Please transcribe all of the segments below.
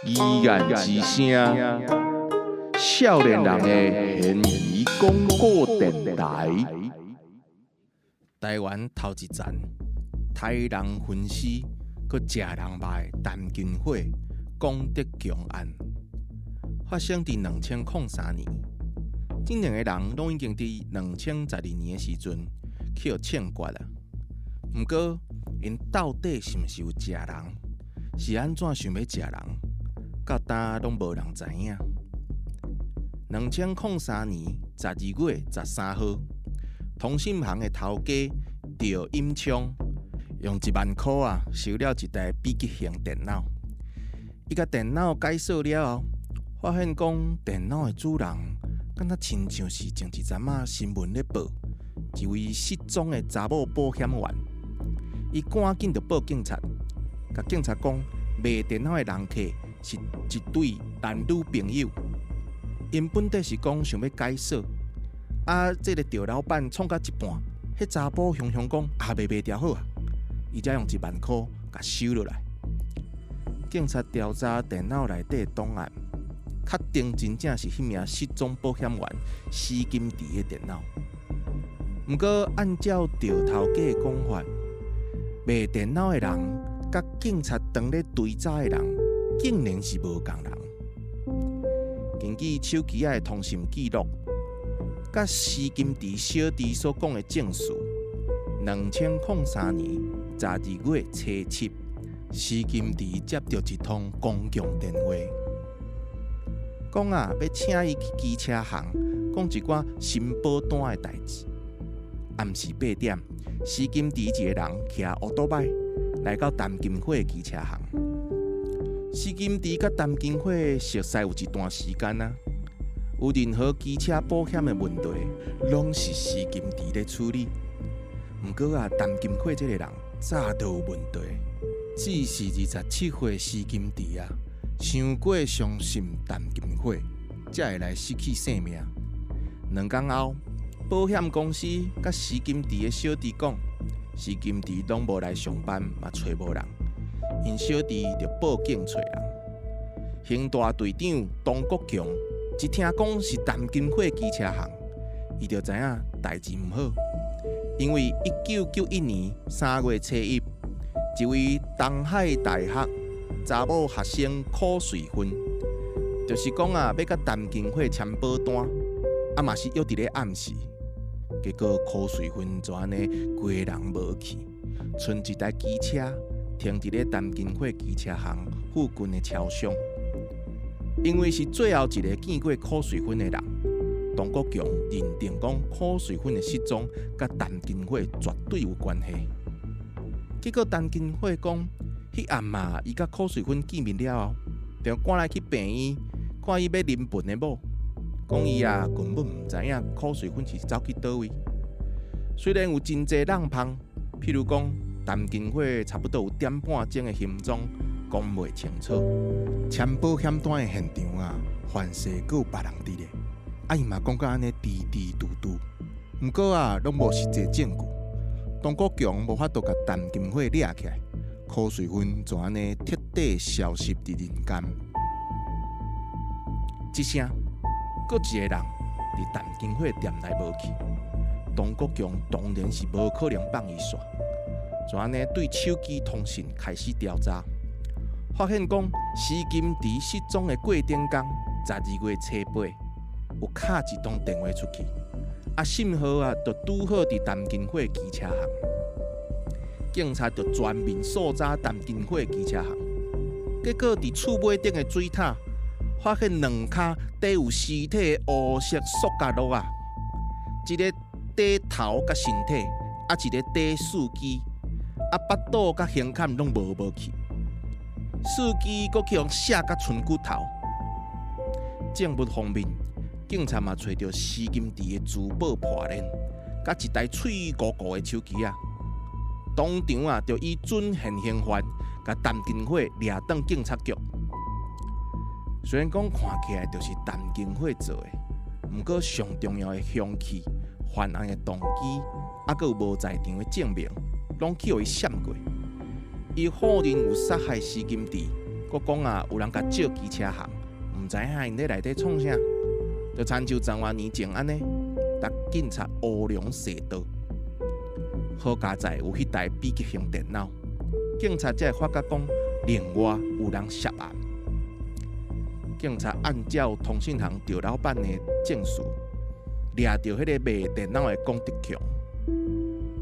疑案之聲，少年人的懸疑廣播電臺。台灣頭一層，刣人焚屍、閣食人肉的陳金火廣德強案，發生佇2003年。這兩個人攏已經佇2012年的時陣去予槍決啊。毋過，𪜶到底是毋是有食人？是按怎想欲食人？到今攏無人知影。2003年12月13號，通信行的頭家趙永昌用1萬箍啊，收了一台筆記型電腦。伊共電腦解鎖了後，發現講電腦的主人，敢若親像是前一陣仔新聞咧報，一位失蹤的查某保險員。伊趕緊就報警察，共警察講賣電腦的人客是一對男女朋友，𪜶本底是講想欲解鎖，啊，這个趙老闆創到一半，彼查埔雄雄講啊，賣袂掉好啊，伊才用1萬箍共收落來。警察調查電腦內底檔案，確定真正是彼名失蹤保險員施金池的電腦。毋過按照趙頭家的講法，賣電腦的人佮警察當咧追查的人，竟然是無仝人。根據手機仔的通訊記錄，佮施金池小弟所講的證詞，2003年12月初7，施金池接著一通公共電話，講啊欲請伊去機車行，講一寡新保單的代誌。暗時8點，施金池一个人騎烏多擺來到陳金火機車行。施金池佮陳金火熟似有一段時間啊，有任何機車保險的問題，攏是施金池咧處理。毋過啊，陳金火這个人早就有問題，只是27歲施金池啊，傷過相信陳金火，才會來失去性命。2工後，保險公司佮施金池的小弟講，施金池攏無來上班，嘛揣無人。𪜶小弟就報警揣人。刑大隊長董國強一聽講是陳金火機車行，伊就知影代誌毋好，因為1991年3月初1，一位東海大學查某學生柯瑞芬，就是講啊，欲佮陳金火簽保單，啊嘛是約佇咧暗時，結果柯瑞芬就按呢規个人無去，賰一台機車停佇咧陳金火機車行附近的超商。因為是最後一个見過柯瑞芬的人，董國強認定講柯瑞芬的失蹤佮陳金火絕對有關係。結果陳金火講，彼暗嘛，伊佮柯瑞芬見面了後，就趕來去病院看伊欲臨盆的某，講伊啊根本毋知影柯瑞芬是走去佗位。雖然有真濟人芳，譬如講陳金火差不多有點半鐘的行蹤講袂清楚，簽保險單的現場啊，凡勢閣有別人佇咧，啊伊嘛講甲按呢支支嘟嘟，毋過啊，攏無實際證據。董國強無法度共陳金火掠起來，柯瑞芬就按呢徹底消失佇人間。這聲，閣一个人佇陳金火店內無去，董國強當然是無可能放伊煞，就按呢對手機通訊開始調查，發現講施金池失蹤的過頂工，12月初8，有敲一通電話出去。啊，信號啊，就拄好佇陳金火機車行，警察就全面搜查陳金火機車行，結果佇厝尾頂的水塔發現兩跤底有屍體的烏色塑膠簍仔，一个底頭佮身體，啊一个底四肢，啊腹肚佮胸坎攏無去，四肢閣去予卸甲賰骨頭。證物方面，警察嘛揣著施金池的珠寶破鏈，佮一台脆糊糊的手機仔，當場啊就以準現行犯，共陳金火掠轉警察局。雖然講看起來就是陳金火做的，毋過上重要的兇器，犯案的動機，啊，閣有無在場的證明，攏去予伊閃過。伊否認有殺害施金池，閣講啊，有人共借機車行，毋知影𪜶咧內底創啥，就親像十外年前按呢，共警察烏龍踅刀。好佳哉有彼台筆記型電腦，警察才會發覺講，另外有人涉案。警察按照通訊行趙老闆的證詞，掠著彼个賣電腦的龔德強。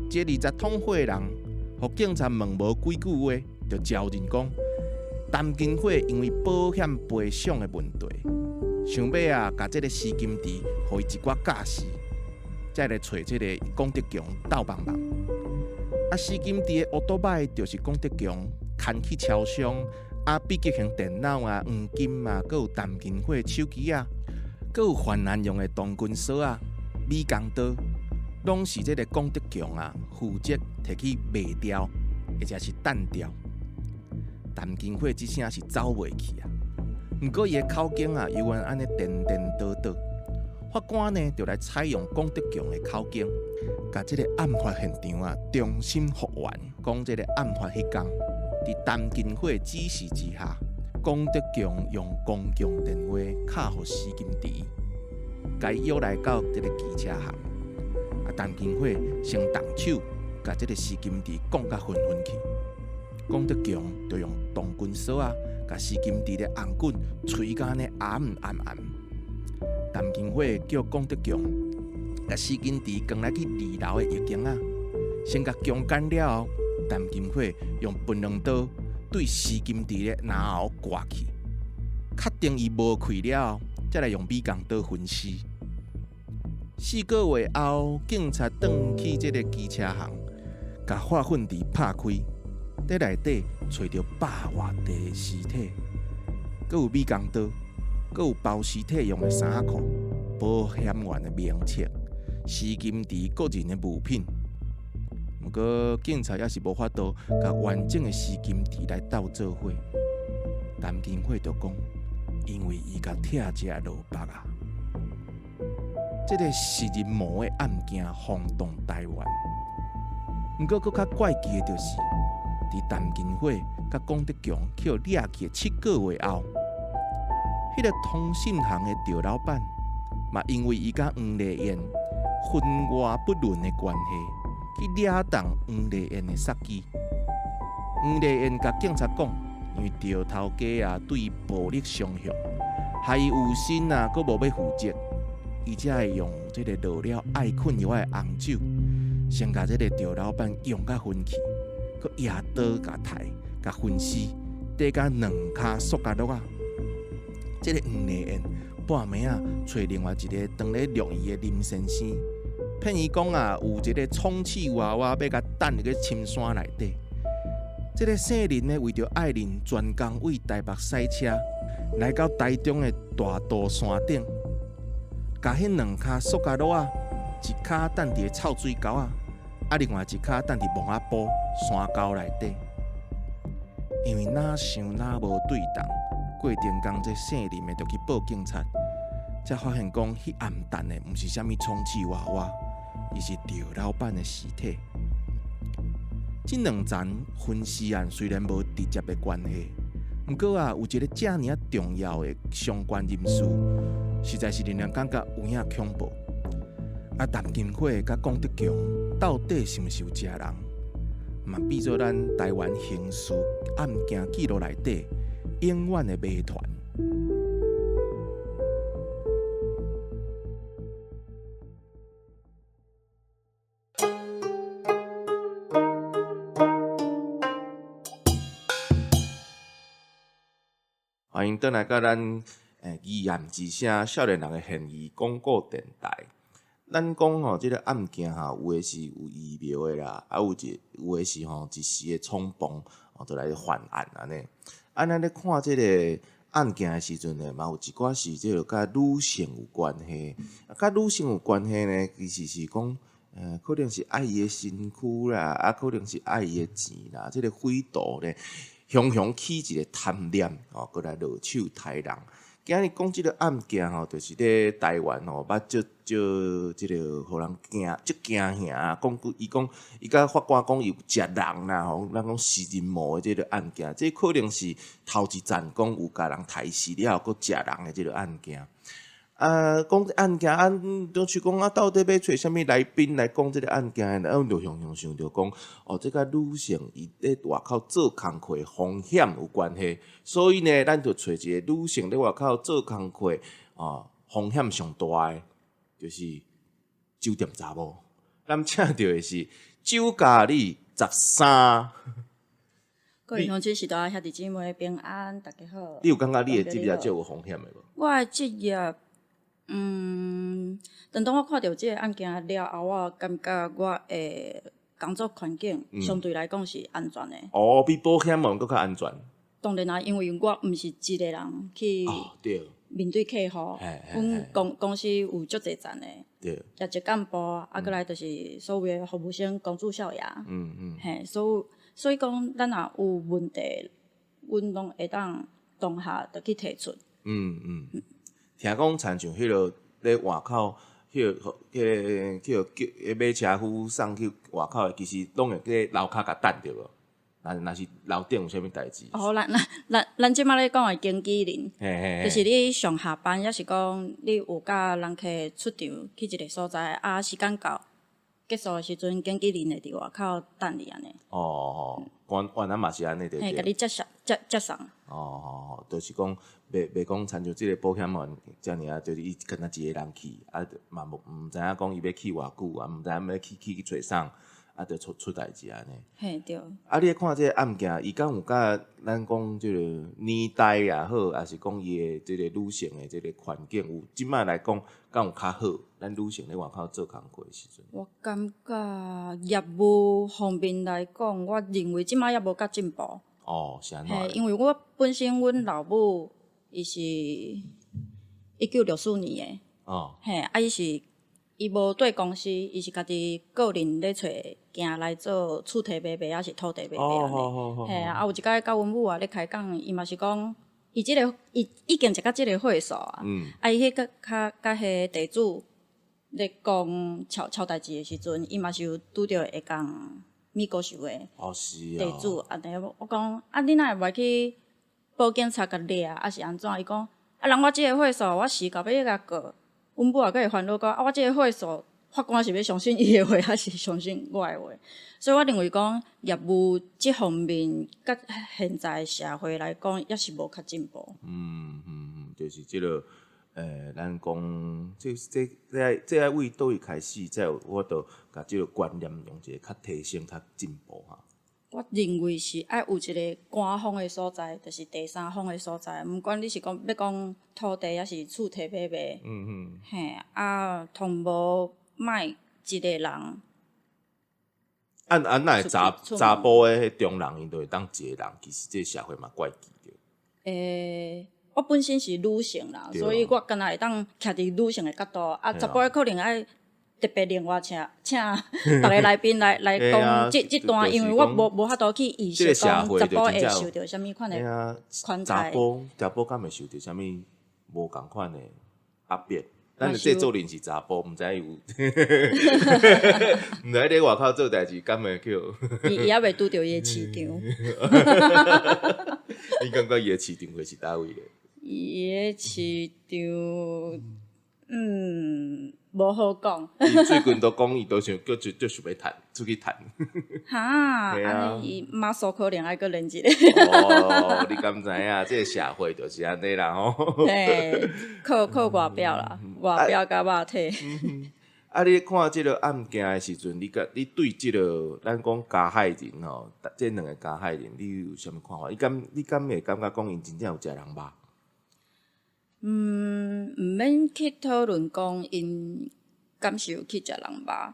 這20桶火的人，予警察問無幾句話，就招認講，陳金火因為保險賠償的問題，想欲啊，共這个施金池予伊一寡教示，才來揣這个龔德強鬥幫忙。啊，施金池的烏多擺就是龔德強牽去超商，啊，筆記型電腦啊、黃金啊，閣有陳金火的手機啊，閣有犯案用的銅筋鎖仔、美工刀，攏是這个龔德強啊負責提去賣掉，或者是擲掉。陳金火這聲是走袂去啊！毋過伊的口供啊，猶原按呢顛顛倒倒。法官呢，就來採用龔德強的口供，共這个案發現場啊重新復原，講這个案發彼工，佇陳金火指示之下，龔德強用公共電話敲予施金池，共伊約來到這个機車行。啊，陳金火先動手，共這个施金池摃甲昏昏去。龔德強就用銅筋鎖仔，共施金池的頷頸捶甲按呢絚絚絚。陳金火叫龔德強，共施金池扛來去二樓的浴間仔，先共強姦了後，陳金火用檳榔刀對施金池的嚨喉割去，確定伊無氣了後，才來用美工刀分屍。4個月後，警察轉去這个機車行，共化糞池拍開，佇內底揣著百外塊的屍體，閣有美工刀，閣有包屍體用的衫仔褲、保險員的名冊、施金池個人的物品。毋過警察猶是無法度共完整的施金池來鬥做伙。陳金火就講，因為伊共拆食落腹啊。這个食人魔的案件轟動台灣。毋過，閣較怪奇的就是，佇陳金火佮龔德強去予掠去的7個月後，彼个通訊行的趙老闆嘛，因為伊佮黃麗燕分外不倫的關係，去掠動黃麗燕的殺機。黃麗燕共警察講，因為趙頭家啊對伊暴力相向，害伊有身啊，閣無欲負責，伊才會用這个落了愛睏藥仔的紅酒，先共這个趙老闆用甲昏去，閣拿刀共刣，共分屍，綴甲兩跤塑膠袋仔。這个黃麗燕半暝仔揣另外一个當咧虐伊的林先生，騙伊講啊，有一个充氣娃娃欲共擲入去深山內底。這个姓林的為著愛人專工對台北駛車來到台中的大肚山頂，共彼兩跤塑膠袋仔，一跤擲佇臭水溝仔，啊，另外一跤擲佇墓仔埔山溝內底。因為哪想哪無對仝，過頂工這姓林的就去報警察，才發現講彼暗擲的毋是啥物充氣娃娃，伊是趙老闆的屍體。這兩欉分屍案雖然無直接的關係，毋過啊，有一个遮爾仔重要的相關人士，實在是令人感覺有影恐怖。啊，陳金火佮龔德強到底是毋是有食人？嘛變做咱台灣刑事案件記錄內底永遠的謎團。歡迎轉來到咱疑案之聲少年人的懸疑廣播電台。咱講吼，這个案件吼，有的是有預謀的啦，啊，有的是吼一時的衝動，哦，就來犯案按呢。啊，咱咧看這个案件的時陣呢，嘛有一寡是這个佮女性有關係。啊，佮女性有關係呢，其實是講，可能是愛伊的身軀啦，啊，可能是愛伊的錢啦，這个匪徒呢，雄雄起一个貪念，哦，閣來落手刣人。今日講這个案件吼，就是咧台灣吼，捌足足這个予人驚，足驚嚇。講句，伊講，伊佮法官講伊有食人啦吼，咱講食人魔的這个案件，這可能是頭一層講有共人刣死了後，閣食人的這个案件。啊，講這案件啊，就是講啊，到底欲揣啥物來賓來講這个案件？啊，阮就雄雄想著講，哦，這佮女性伊咧外口做工課風險有關係，所以呢，咱就揣一个女性咧外口做工課，哦，風險上大的，就是酒店查某。咱請著的是酒咖喱13。各位鄉親序大兄弟姊妹平安，大家好。你有感覺你的職業足有風險的無？我的職業，當當我看著這个案件了後，我感覺我的工作環境相對來講是安全的。哦，比保險嘛閣較安全。當然啦，因為我毋是一個人去面對客戶，阮公司有足濟層的業績幹部，啊，閣來就是所謂的服務生、公主少爺。嘿，所以講，咱若有問題，阮攏會當當下就去提出。聽講，親像彼个咧外口，彼个叫叫馬車夫送去外口的，其實攏會佇樓跤共等著無？若是樓頂有啥物代誌？哦，咱這擺咧講的經紀人，就是你上下班，抑是講你有佮人客出場去一个所在，啊，時間到結束的時陣，經紀人會佇外口等你按呢。哦哦，原來嘛是按呢對。嘿，共你接送接接送。哦哦，就是講，袂講，親像這个保險員遮爾啊，就是伊敢若一个人去，啊，嘛無毋知影講伊欲去偌久，啊，毋知影欲去揣啥，啊，就出代誌按呢。嘿，對。啊，你咧看這个案件，伊敢有佮咱講這个年代也好，抑是講伊的這个女性的這个環境，有這擺來講，敢有較好？咱女性咧外口做工課的時陣。我感覺業務方面來講，我認為這擺猶無較進步。哦，是按怎？嘿，因為我本身阮老母伊是1964年的。嘿，啊，伊是伊無對公司，伊是家己個人咧揣行來做厝地買賣，抑是土地買賣按呢。嘿啊，有一擺佮阮母仔咧開講，伊嘛是講，伊這个伊已經食到這个歲數啊。啊，伊彼個較佮彼个地主咧講吵吵代誌的時陣，伊嘛是有拄著下工米高仇的地主按呢，我講啊，你哪會袂去報警察共掠，抑是按怎？伊講啊，人我這个歲數，我死到欲去共告。阮母也閣會煩惱講啊，我這个歲數，法官是欲相信伊的話，抑是相信我的話？所以我認為講業務這方面，佮現在社會來講，猶是無較進步。嗯嗯，就是這个，咱講這這這這愛為佗位開始，才有法度共這个觀念用一个較提升、較進步哈。我認為是愛有一个官方的所在，就是第三方的所在，毋管你是講欲講土地，抑是厝地買賣，嘿，啊，通無莫一个人。按按若會查埔的彼中人，𪜶就會當一个人，其實這個社會嘛怪奇著。我本身是女性啦，所以我敢若會當徛佇女性的角度，啊，查埔的可能愛特別另外請別个來賓來講這段，因為我無法度去預設講查埔會受著啥物款的款待。查埔敢會受著啥物無仝款的壓迫？咱的製作人是查埔，毋知有，毋知咧外口做代誌，敢會叫？伊猶未拄著伊的市場。你感覺伊的市場會是佗位咧？伊的市場，無好講。伊最近都講，伊都想閣就想欲趁，出去趁。哈，按呢伊馬蘇可能愛閣練一下。哦，你敢知影？這个社會就是按呢啦吼。嘿，靠外表啦，外表佮肉體。啊，你看這个案件的時陣，你佮你對這个咱講加害人吼，這兩个加害人，你有啥物看法？你敢會感覺講𪜶真正有食人肉？毋免去討論講𪜶敢是有去食人肉，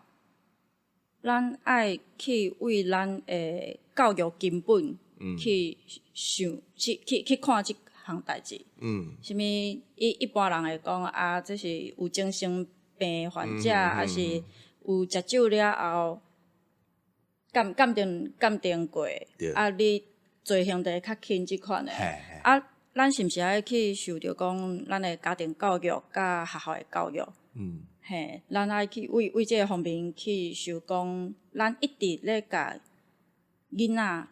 咱愛去為咱的教育根本去想，去看這項代誌。啥物一般人會講啊，這是有精神病患者，抑是有食酒了後，鑑定過，啊，你罪行就會較輕這款的。啊，咱是毋是愛去受著講，咱的家庭教育佮學校的教育？嘿，咱愛去為為這个方面去想講，咱一直咧共囡仔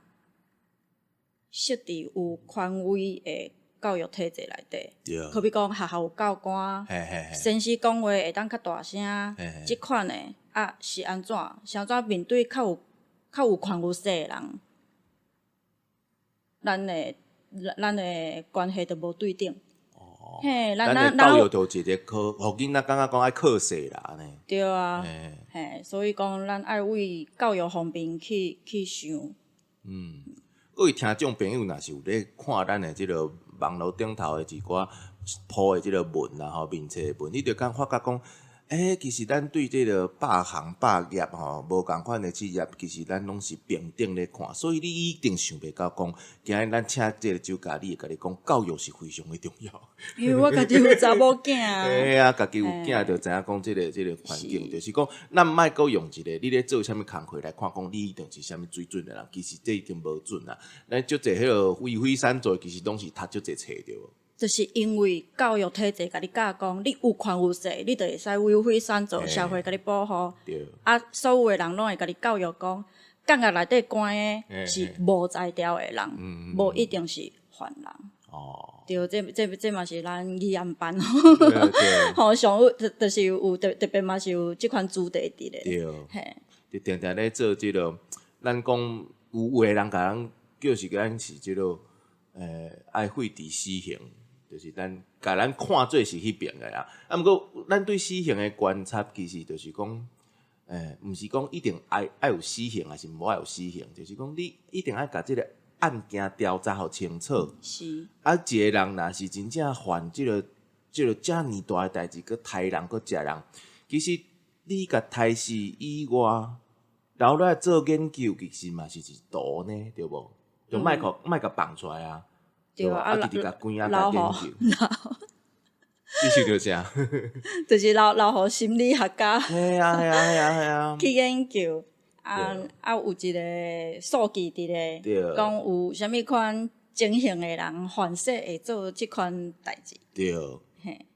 設置有權威的教育體制內底。好比講學校有教官，先生講話會當較大聲，這款的啊是按怎？是按怎面對較有權有勢的人，咱的關係就無對等。嘿，咱咱的教育就一個靠，予囡仔感覺講愛靠勢啦，按呢。對啊，嘿，所以講咱愛為教育方面去想。各位聽眾朋友，若是有咧看咱的這个網路頂頭的一寡鋪的這个文啦吼，面冊的文，你就敢發覺講，其實咱對這个百行百業吼，無仝款的職業，其實咱攏是平等咧看，所以你一定想袂到講，今日咱請這个酒家，你會共你講，教育是非常的重要。因為我家己有查某囝。嘿啊，家己有囝就知影講這个這个環境，就是講，咱莫閣用一個你咧做啥物工課來看，講你一定是啥物水準的人，其實這一定無準啊。咱足濟彼个為非善做，其實攏是讀足濟冊對無？就是因為教育體制共你教講，你有權有勢，你就會使為非善做，社會共你保護。啊，所有的人攏會共你教育講，監獄內底關的是無才調的人，無一定是犯人。對，這嘛是咱議案辦吼，上有就是有特別嘛是有這款主題佇咧。嘿。就定定咧做這个，咱講有的人共咱叫是咱是這个，愛廢除死刑。就是咱共咱看做是彼爿的啦，啊，毋過咱對死刑的觀察，其實就是講，毋是講一定愛有死刑，還是無愛有死刑，就是講你一定愛共這个案件調查予清楚。啊，一個人若是真正犯這个遮爾大的代誌，閣刣人閣食人，其實你共刣死以外，留落來做研究，其實嘛是一途呢，對無？就莫共莫共放出來啊。對啊，啊，直直共關啊，共研究。你想著啥？就是留予心理學家。嘿啊嘿啊嘿啊嘿啊！去研究，啊啊，有一个數據佇咧，講有啥物款情形的人犯說會做這款代誌。對。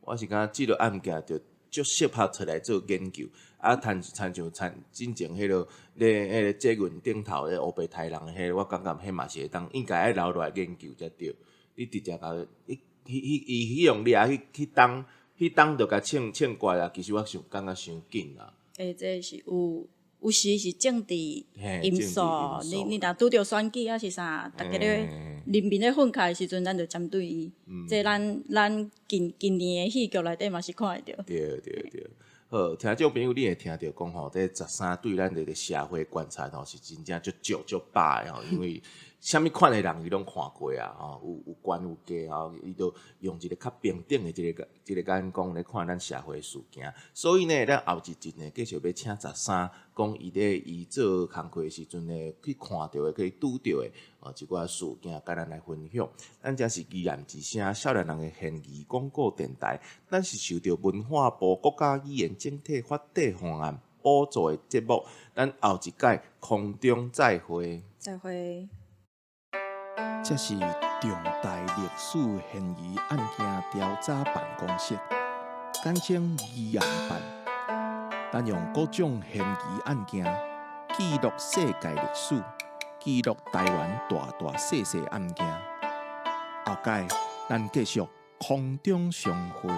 我是感覺這个案件就足適合出來做研究。啊，親親像親進前彼个咧，彼个捷運頂頭咧烏白刣人彼个，我感覺彼嘛是會當應該愛留落來研究才對。你直接共伊彼彼伊彼用掠去彼冬彼冬就共槍槍決啊！其實我想感覺傷緊啊。這是有時是政治因素，你若拄著選舉抑是啥，逐家咧人民咧憤慨的時陣，咱就針對伊。這咱近近年的戲劇內底嘛是看會著。對對對，好，聽眾朋友，你會聽著講吼，這十三對咱這个社會觀察吼，是真正足足足飽的吼，因為啥物款的人伊攏看過啊，吼，有懸有低吼，伊都用一个較平等的這个眼光來看咱社會事件。所以呢，咱後一集呢，繼續欲請十三講伊咧伊做工課的時陣呢，去看著的，去拄著的哦，一寡事件，共咱來分享。咱這是議案之聲，少年人的懸疑廣播電台。咱是受著文化部國家語言整體發展方案補助的節目。咱後一擺空中再會。再會。這是重大歷史懸疑案件調查辦公室，簡稱疑案辦。咱用各種懸疑案件記錄世界歷史，記錄台灣大大細細案件。後擺咱繼續空中相會。